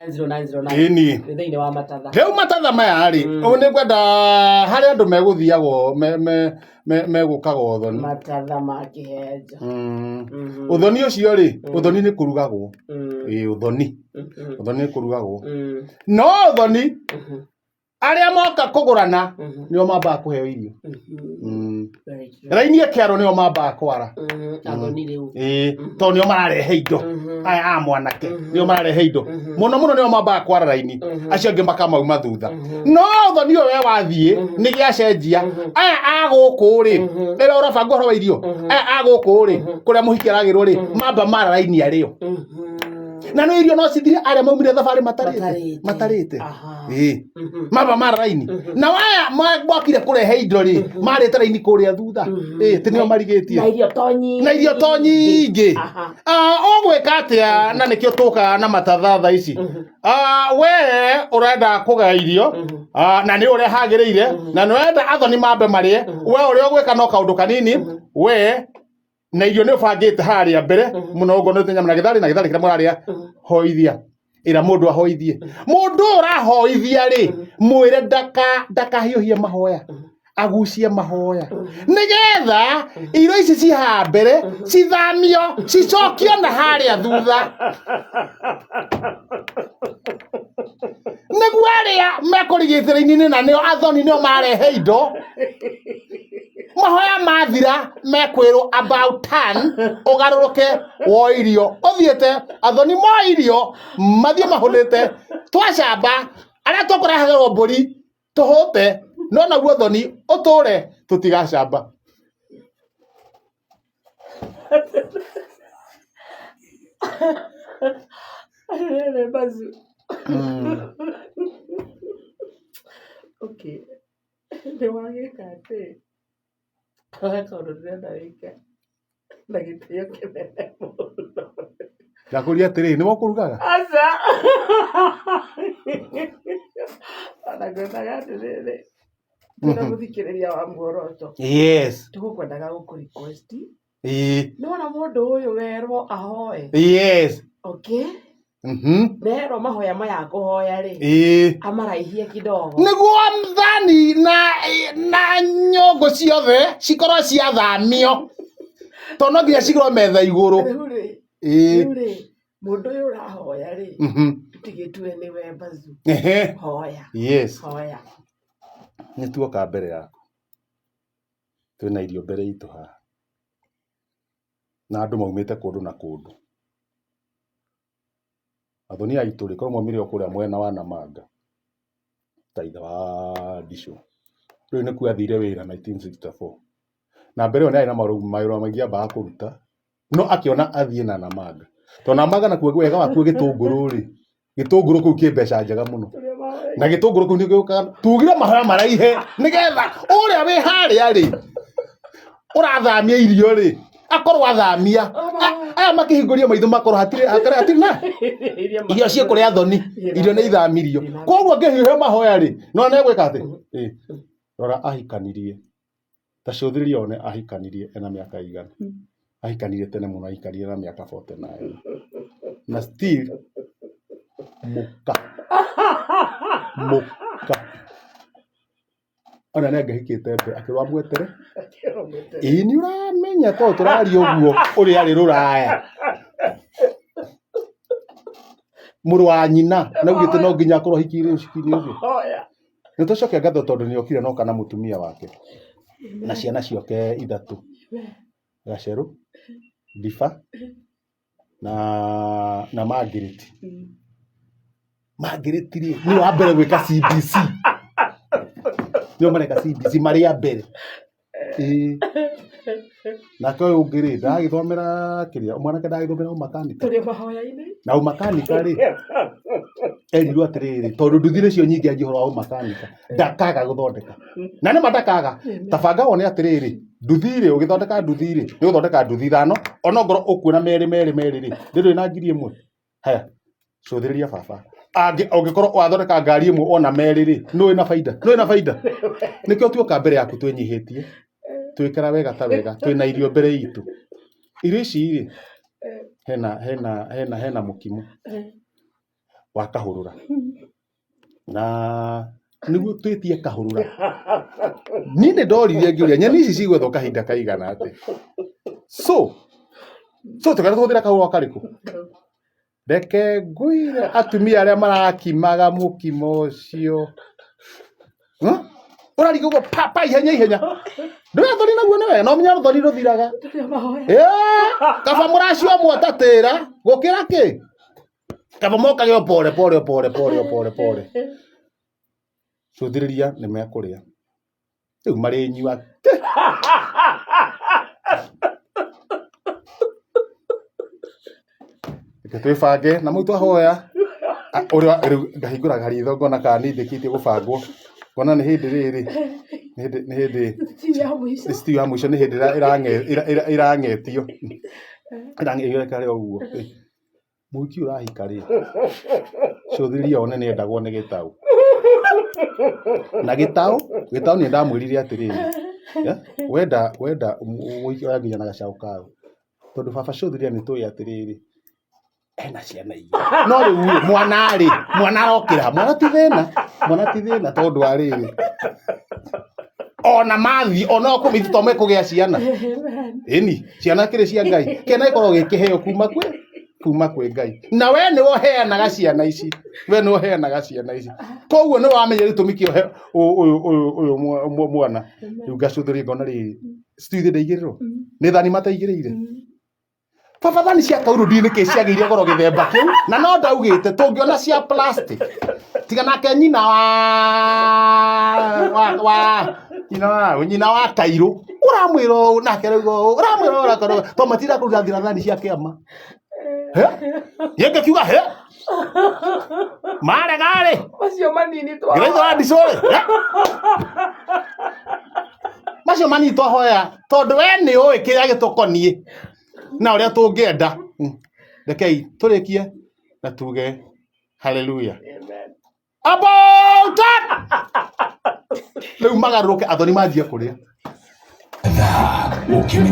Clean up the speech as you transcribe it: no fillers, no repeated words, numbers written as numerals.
0909. Ĩni. Wĩ thĩinĩ wa matatha. Rĩu matatha maya rĩ, ũũ nĩ ngwenda harĩ andũ megũthiagwo megũkaga ũthoni. Matatha ma kĩhenjo. Ũthoni ũcio rĩ, ũthoni nĩ kũrugagwo. Ĩĩ ũthoni. Ũthoni nĩ kũrugagwo. No ũthoni arĩa moka kũgũrana nĩo mambaga kũheo irio. Very true. Raini ĩkĩarwo nĩo mambaga kwara. Athoni rĩu. Ĩĩ, tondũ nĩo mararehe indo. Aya a mwanake nĩo mararehe indo. Mũno mũno nĩo mambaga kwara raini. Acio angĩ makamauma thutha. No ũthoni ũyũ we wathiĩ nĩ gĩacenjia. Aya a gũkũ rĩ, rĩrĩa ũrabanga ũhoro wa irio, aya a gũkũ rĩ, kũrĩa mũhiki aragĩrwo rĩ, mamba mara raini arĩo. Na no irio no cithire arĩa maumire thabarĩ matarĩte. Matarĩte. Matarĩte. Aha. Ĩĩ. Mamba mara raini. Nao aya mokire kũrehe indo rĩ, marĩte raini kũrĩa thutha. Ĩĩ, ti nĩo marigĩtie. Na irio to nyingĩ. Na irio to nyingĩ. Aha. Ah, ũgwĩka atĩa na nĩkĩo tũkaga na matatha thaa ici? Ah, we ũrenda kũgaya irio, ah, na nĩ ũrĩa hagĩrĩire, na nĩ ũrenda athoni mambe marĩe, we ũrĩa ũgwĩka no kaũndũ kanini, we na irio nĩ ũbangĩte harĩa mbere mũno ũguo nĩ nyama na gĩtharĩ na gĩtharĩ kĩrĩa mũrarĩa, hoithia. Ĩra mũndũ ahoithie. Mũndũ ũrahoithia rĩ, mwĩre ndakahiũhie mahoya, agucie mahoya, nĩgetha irio ici ci haha mbere cithamio cicokio na harĩa thutha, nĩguo arĩa mekũrigĩte raini-inĩ na nĩo athoni nĩo marehe indo, mahoya mathira mekwĩrwo about turn, ũgarũrũke woe irio ũthiĩte. Athoni moe irio mathiĩ mahũnĩte, twacamba arĩa tũkũrehagerwo mbũri tũhũte, no naguo thoni ũtũre tũtigacamba. Rĩrĩ Bazu. Okay. Nĩ wagĩka atĩ he kaũndũ ndĩrenda wĩke na gĩtĩo kĩnene mũno. Ndakũria atĩrĩrĩ, nĩwe ũkũrugaga? Aca. Ona ngwendaga atĩrĩrĩ, twĩna mũthikĩrĩria wa muoroto. Yes. Tũgũkwendaga gũkũ request. Ĩĩ. Nĩwona mũndũ ũyũ werwo ahoe. Yes. Okay. Nerwo mahoya maya akũhoya rĩ, Ĩĩ. amaraihie kidogo. Nĩguo thani na nyũngũ ciothe cikorwo ciathamio, tondũ no nginya cikorwo metha igũrũ. Rĩu rĩ, Ĩĩ. rĩu rĩ, mũndũ ũyũ ũrahoya rĩ, tũtigĩtue nĩwe Bazu. Hoya. Yes. Hoya. Nĩ tuoka mbere yaku. Twĩna irio mbere itũ haha. Na andũ maumĩte kũndũ na kũndũ. Athoni aitũ rĩ, korwo maumire o kũrĩa mwena wa Namanga, ta ithe wa Ndicũ. Rĩu nĩkuo athire wĩra 1964. Na mbere ĩyo nĩ arĩ na mawĩra maingĩ ambaga kũruta, no akĩona athiĩ na Namanga. Tondũ Namanga nakuo wega wakuo gĩtũngũrũ rĩ, gĩtũngũrũ kĩu kĩ mbeca njega mũno. Na gĩtũngũrũ kĩu nĩgĩũkaga, tugire mahoya maraihe, nĩgetha ũrĩa wĩ harĩa rĩ, ũrathamia irio rĩ, akorwo athamia. Aya makĩhingũria maitho makorwo hatirĩ, hatirĩ, hatirĩ na irio ciĩ kũrĩa athoni, irio nĩ ithamirio. Koguo ngĩhiũhia mahoya rĩ, nĩwona nĩ egwĩka atĩ? Ĩ, rora ahikanirie. Ta cũthĩrĩria wone ahikanirie ena mĩaka ĩigana. Ahikanirie tene mũno, ahikanirie na mĩaka 49. Na still mũka. Mũka. Ona nĩ angĩahikĩte mbere, akĩrwo amwetere. Ĩĩ nĩ ũramenya tondũ tũraria ũguo ũrĩa arĩ rũraya. Mũrũ wa nyina na augĩte no nginya akorwo ahikirie ũcio. Nĩ tũcoke ngatho tondũ nĩ okire na oka na mũtumia wake na ciana ciake ithatũ, Gacerũ, Ndiba na Margaret. Margaret rĩ, nĩwe wa mbere gwĩka CBC. Nĩo mareka CBC marĩ a mbere. Ĩĩ. Nake ũyũ ũngĩ rĩ, ndagĩthomera kĩrĩa, mwanake ndagĩthomera ũmakanika. Tũrĩ mahoya-inĩ. Na ũmakanika rĩ, erirwo atĩrĩrĩ, tondũ nduthi nĩcio nyingĩ anjia ũhoro wa ũmakanika, ndakaga gũthondeka. Na nĩma ndakaga. Ta banga wone atĩrĩrĩ, nduthi rĩ, ũgĩthondeka nduthi rĩ, nĩ ũgũthondeka nduthi ithano, onokorwo ũkuona merĩ merĩ merĩ rĩ, ndĩrĩ na 1000. Haya, cũthĩrĩria baba. Ũngĩkorwo wathondeka ngari ĩmwe ona merĩ rĩ, nũ wĩna baida? Nũ wĩna baida? Nĩkĩo tuoka mbere yaku twĩnyihĩtie, twĩkara wega ta wega, twĩna irio mbere itũ. Irio ici rĩ, hena mũkimo. Wa kahũrũra. Na nĩguo twĩtie kahũrũra. Niĩ nĩ ndoririe ngĩũria nyeni ici cigwethwo kahinda kaigana atĩa. So, so tũkĩenda tũhũthĩre kahũrũra karĩkũ? Reke ngwĩre atumia arĩa marakimaga mũkimo ũcio. Huh? Ũraringa ũguo pa pa ihenya ihenya. Ndũĩ thoni naguo nĩ wega, no ũmenye rũthoni rũthiraga. Tũrĩ o mahoya. Ĩĩ, kaba mũracio mwatatĩra gũkĩra kĩ? Kaba mokage o pore pore o pore pore o pore pore. Cũthĩrĩria nĩ mekũrĩa. Rĩu marĩnyua kĩ? Reke twĩbange na mau twahoya ũrĩa rĩu ngahingũra karitho ngona kana nĩ ndĩkĩtie gũbangwo ngona nĩ hĩndĩ rĩrĩ nĩ hĩndĩ nĩ hĩndĩ Stew ya mũico. stew ya mũico nĩ hĩndĩ ĩrang'etio ĩrang'etio karĩ o ũguo. Mũhiki ũyũ ũrahika rĩ, cũthĩrĩria wone nĩ endagwo nĩ gĩtaũ. Na gĩtaũ, gĩtaũ nĩ ndamwĩrire atĩrĩrĩ, wenda wenda mũhiki oya nginya na gacaũ kaũ. Tondũ baba cũthĩrĩria nĩ tũĩ atĩrĩrĩ, ena ciana igĩrĩ. No rĩu rĩ, mwana rĩ, mwana arokĩra, mwana ti thĩna, mwana ti thĩna tondũ wa rĩrĩ, ona mathiĩ ona kũmĩthi to mekũgĩa ciana. Ĩni, ciana kĩrĩ cia Ngai. Kĩana gĩkoragwo gĩ kĩheo kuma kwĩ kuma kwĩ Ngai. Na we nĩwe ũheanaga ciana ici. We nĩwe ũheanaga ciana ici. Koguo nĩwe wamenya gĩtũmi kĩa ũhe ũyũ ũyũ ũyũ mwana. Rĩu ngacũthĩrĩria ngona rĩrĩ, stew ithe ndaigĩrĩrwo? Nĩ thani mataigĩrĩire? Baba thani cia kaurũ ndiũĩ nĩkĩ ciagĩire goro gĩthemba kĩu na no ndaugĩte tũngĩona cia plastic tiga nake nyina wa wa wa nyina wa nyina wa kairũ ũramwĩra ũũ nake arauga ũũ ũramwĩra ũũ nake arauga to matinda kũruta thira thani cia kĩama. He? Niĩ ngĩkiuga he marega rĩ Macio manini ngĩraitho wa ndicũ rĩ he? Macio manini twahoya tondũ we nĩ ũĩ kĩrĩa gĩtũkoniĩ na ũrĩa tũngĩenda. Rekei tũrĩkie na tuge haleluya. Amen. About that! Rĩu magarũrũke athoni manjie kũrĩa. Thaa ũkĩmenya.